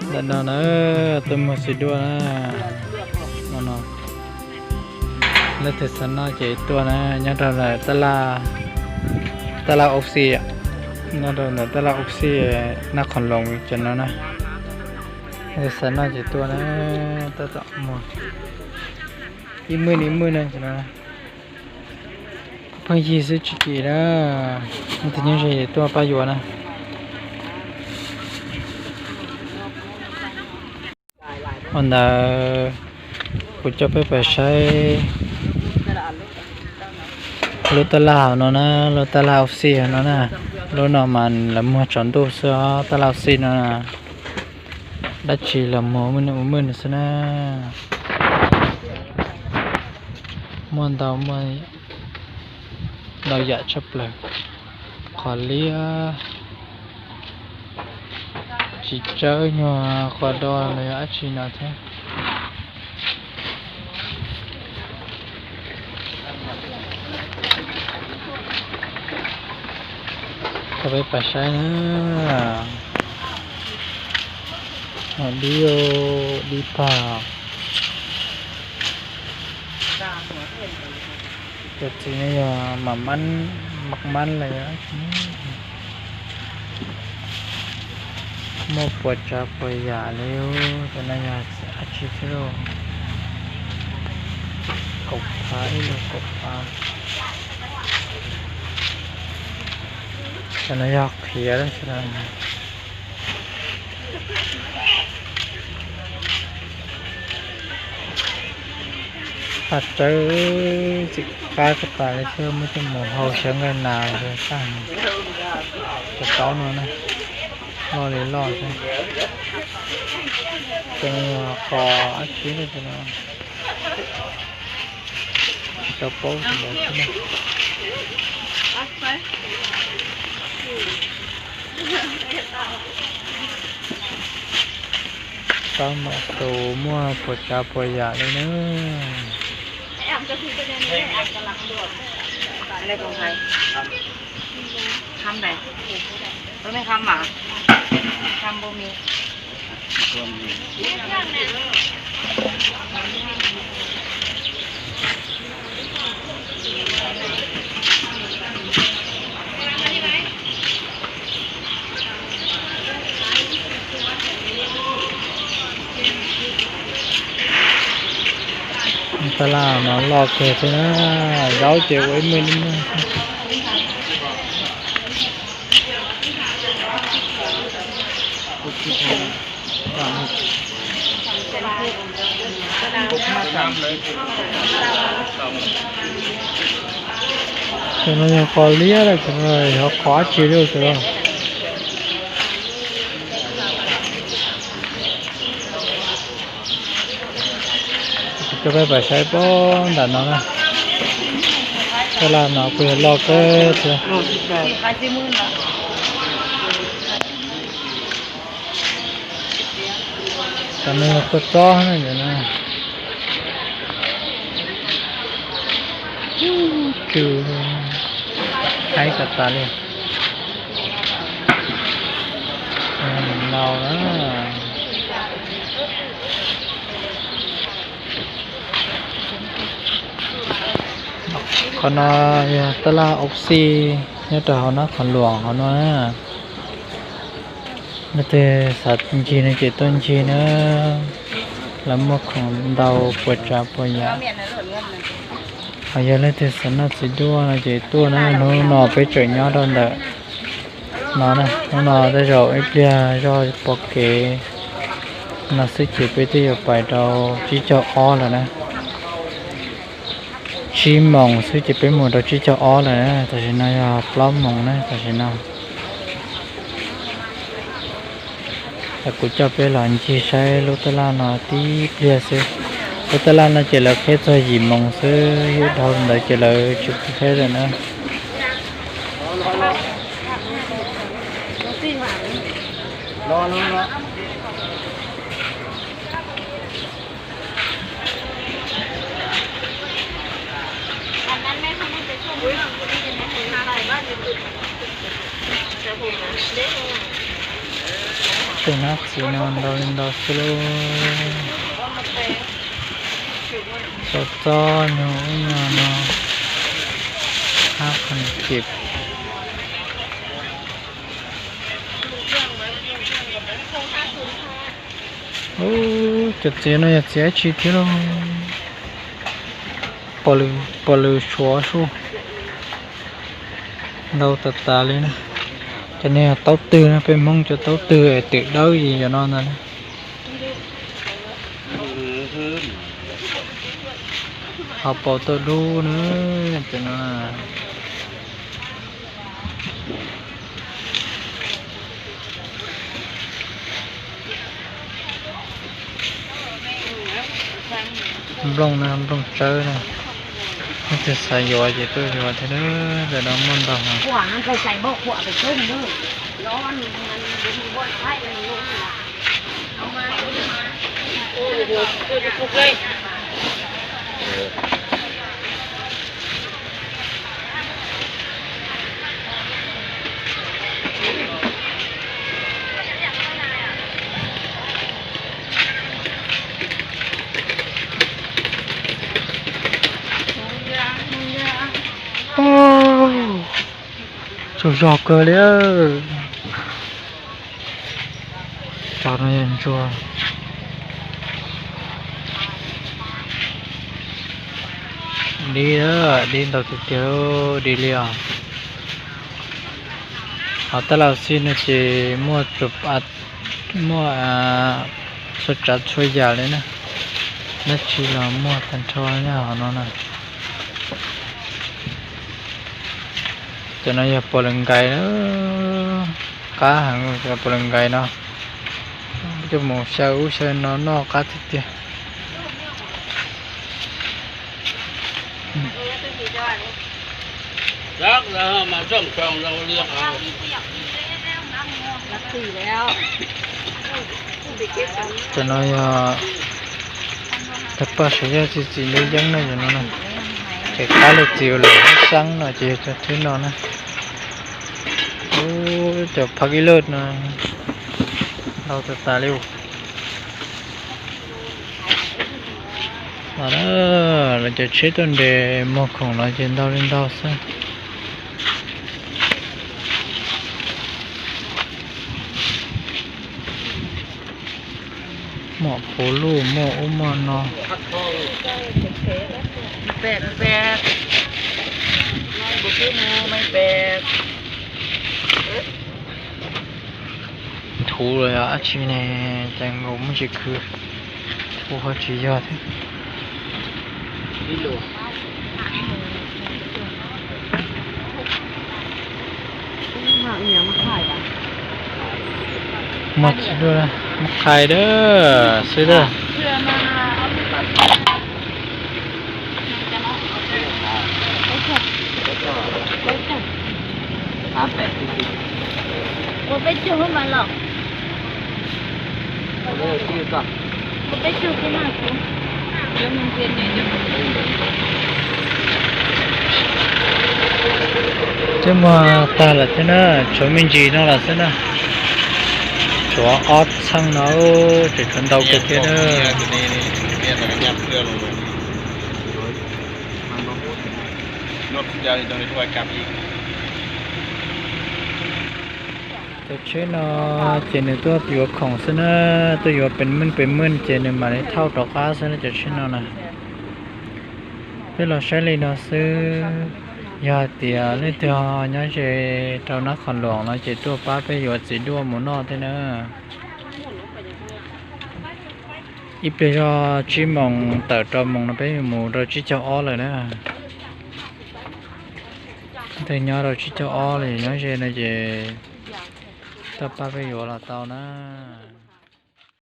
Ntawm no na, tuaj muag txiv duaj na. No no, leej twg xav noj ces tuaj na, nyob rau ntawm taj laj Oxy, nyob rau ntawm taj laj Oxy Nab Qhoos Loos cov no na. Leej twg xav noj ces tuaj na, tab tom muag ib mwj ib mwj na cov no. Pheej yig xwb tsis kim na, leej twg nyob ze tuaj pab yuav na. Ua ntawd kuv coj peb pais saib lub taj laj hauv no na, lub taj laj Oxy hauv no na. Lub no mas lawv muag tsaus ntuj xwb os, taj laj Oxy no na. Dab tsi los muag ua muaj nws xwb na. Muaj ntau, muaj ntau yam tshaj plaws. Qhov liab, tsis tsawb, nyuag qhov do los yog dab tsi no thiab. Coj peb pais saib na. Dib, dib pag. Cov txiv no yog mam mab, mam mab los yog muaj puas tsav puas yam li. Cov no yog dab tsi xwb lauj? Kaum phav, ib lub kaum phav. Cov no yog qhiav lawm. Paj tsawb txim qab tshaj tas li thiab, muab coj mus hau xyaw nqaij nas tag. Cov taub no na, loj li loj xwb. Cov no yog qos dab tsi no, tsis tau paub tus ntawd thiab na. Tab mas tus muaj puas tsav puas yam li na. Taj laj no loj kawg thiab na, zaub ces ua ib muaj li muaj. Cov no yog qos liab, yog qos dab tsi li cov no. Coj peb pais saib pob nram no na. Taj laj no kuj yog loj kawg thiab. Cov no yog kua txob na, cov no tsw haib tas tas li. Nau na. Qhov no yog taj laj Oxy nyob rau hauv Nab Qhoos Loos hauv no na. Leej twg xav ncig no ces tuaj ncig na, lawv muaj khoom ntau puas tsav puas yam. Ho yog leej twg xav noj txiv duaj no ces tuaj na, hnub no peb tseem nyob rau ntawm no na, hnub no tej zaum ib pliag zoj pom kev no xwb ces peb twb yuav pais rau tsib caug ob lawm na. Tsib moos xwb ces peb mus rau tsib caug ob lawm na, tam sim no yog plaub moos na tam sim no. Kuv coj peb los ncig saib lub taj laj no tib pliag xwb. Lub taj laj no ces lawv qhib txog yim moos xwb, dhau ntawd ces lawv tsis qhib lawm na. Tej hnab txiv no ntau li ntau xwb lauj. Txog txob nyuag ub nyuag no, hab qhov cim. Ub, cov txiv no yog txiv dab tsi thiab lauj? Pos lws suav sub, ntau tas tas li na. Cov no yog taub twg na, peb Hmoob cov taub twg es twm dawb yim cov no ntag na. Ho paus tauj dub na, cov no. Nplooj na, nplooj tsawb na. Leej twg xav yuav ces tuaj yuav thiab, ntawm no muaj ntau heev. Tsaug zog kawg li. Cov no yog ntsuag. Dib, dib ntau tiag tiag, dib li os. Ho tab laj xij no ces muaj, muaj txhua tsav txhua yam li na. Dab tsi los muaj tag nrho nyob hauv no na. Cov no yog pos lws nkais na, qab heev cov pos lws nkais no. Coj mus xyaw ub xyaw no noj qab tiag tiag. Cov no yog tag paj sav yaj txi txiv ntub yeeb na, cov no na. Ces qab li txiv lawm xab no ces yog cov thwb no na. Ub, cov phaj ib lawj no ntau tas tas li. Los na, lawv cov tsheb tuaj nres muag khoom no ces ntau li ntau xwb. Muaj puv luj, muaj ub muaj no. Nthuv los yog dab tsi ne, cas nkaus muaj tsis khwv, nthuv ho tsis yog thiab. Muaj tsis dua, muaj qhais dab xwb dab. Twb muag tag lawm thiab na, tshuav me ntsis no lawm xwb na. Tshuav ob txheej no, tseem tshuav ntau kawg thiab na. Cov tsheb no ces nws tuaj yuav khoom xwb na, tuaj yuav pes meej pes meej ces nws mam li thauj rov qab xwb na cov tsheb no na. Peb los saib li no xwb, yog hais tias leej twg nyob ze rau Nab Qhoos Luam no ces tuaj pab peb yuav txiv duaj mus noj thiab na. Ib pliag zog tsib moos tawm rau moos no peb yuav mus rau tsib caug ob lawm na. Leej twg nyob rau tsib caug ob los nyob ze no ces tuaj pab peb yuav los tau na.